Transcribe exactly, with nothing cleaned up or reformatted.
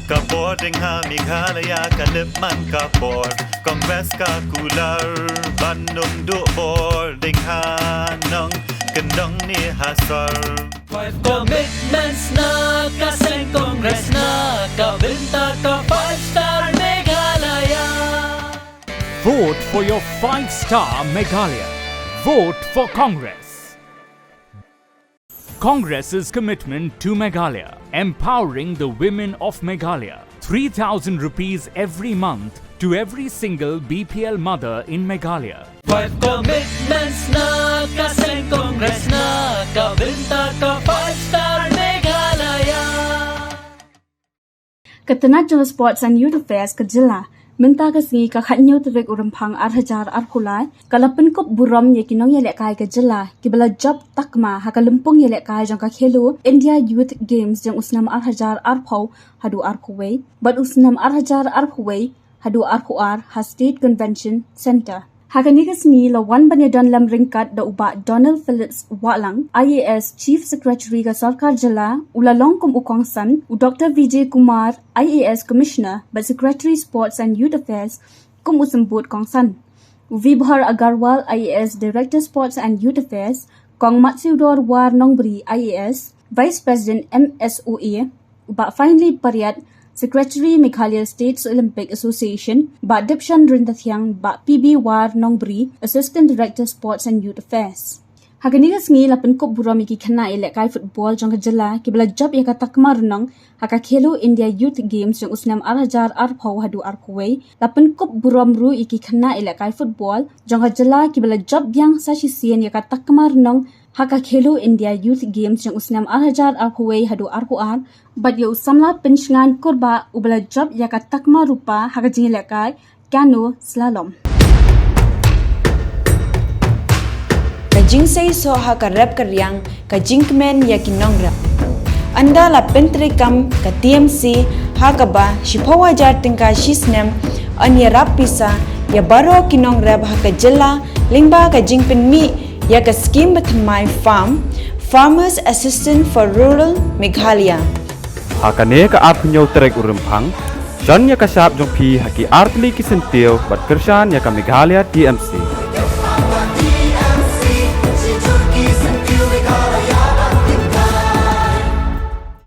Ka bor ding ha Meghalaya ka lip man ka bor. Congress ka kular ban nung du bor ding ha nong kendong ni ha sor. Five commitments na ka seng Congress na ka bynta ka five star Meghalaya. Vote for your five star Meghalaya. Vote for Congress. Congress's commitment to Meghalaya, empowering the women of Meghalaya. Three thousand rupees every month to every single B P L mother in Meghalaya. Five commitments na ka seng Congress na ka bynta ka five star Meghalaya. Ka tnat jong Sports and Youth Affairs ka jylla mynta ka sngi ka khatnyo tarik u Rymphang ar hajar arphew lai ka la pynkup burom ïa ki nongïalehkai ka jylla kiba la jop takma ha ka lympung ïalehkai jong ka Khelo India Youth Games jong u snem ar hajar arphew haduh arphew wei bad u snem ar hajar arphew wei haduh arphew ar ha State Convention Centre. Ha kane ka sngi la wan ban ïadon lem ryngkat da u Bah Donald Phillips Wahlang, I A S Chief Secretary ka Sorkar Jylla, u la long kum u kongsan, u Doctor Vijay Kumar, I A S Commissioner bad Secretary Sports and Youth Affairs kum u symbud kongsan. U Vibhor Agarwal, I A S Director Sports and Youth Affairs, Kong Matsiewdor War Nongbri, I A S Vice President M S O A, u Bah Finely Pariat, Secretary Meghalaya States Olympic Association, Bah Dipshan Ryntathiang, Bah P B War Nongbri, Assistant Director Sports and Youth Affairs. Ha kane ka sngi la pynkup burom ïa ki khynnah ïalehkai football jong ka jylla kiba la jop ïa ka takma rnong ha ka Khelo India Youth Games jong u snem ar hajar arphew haduh arphew wei. La pynkup burom ruh ïa ki khynnah ïalehkai football jong ka jylla kiba la jop biang sa shisien ïa ka takma rnong ha ka Khelo India Youth Games jong u snem ar hajar arphew wei haduh arphew ar bad ïa u samla pynshngaiñ kurbah uba la jop ïa ka takma rupa ha ka jingïalehkai canoe slalom. Ka jingseisoh ha ka rep ka riang ka jingkmen ïa ki nongrep. Ynda la pyntreikam ka T M C ha kaba shiphew hajar tyngka shi snem, yn ïarap pisa ïa baroh ki nongrep ha ka jylla lyngba ka jingpynmih ïa ka skim bathymmai farm, Farmers Assistance for Rural Meghalaya. Ha kane ka arphew hynñiew tarik u Rymphang, shon ïa ka shap jong phi ha ki artylli ki syntiew bad kyrshan ïa ka Meghalaya T M C.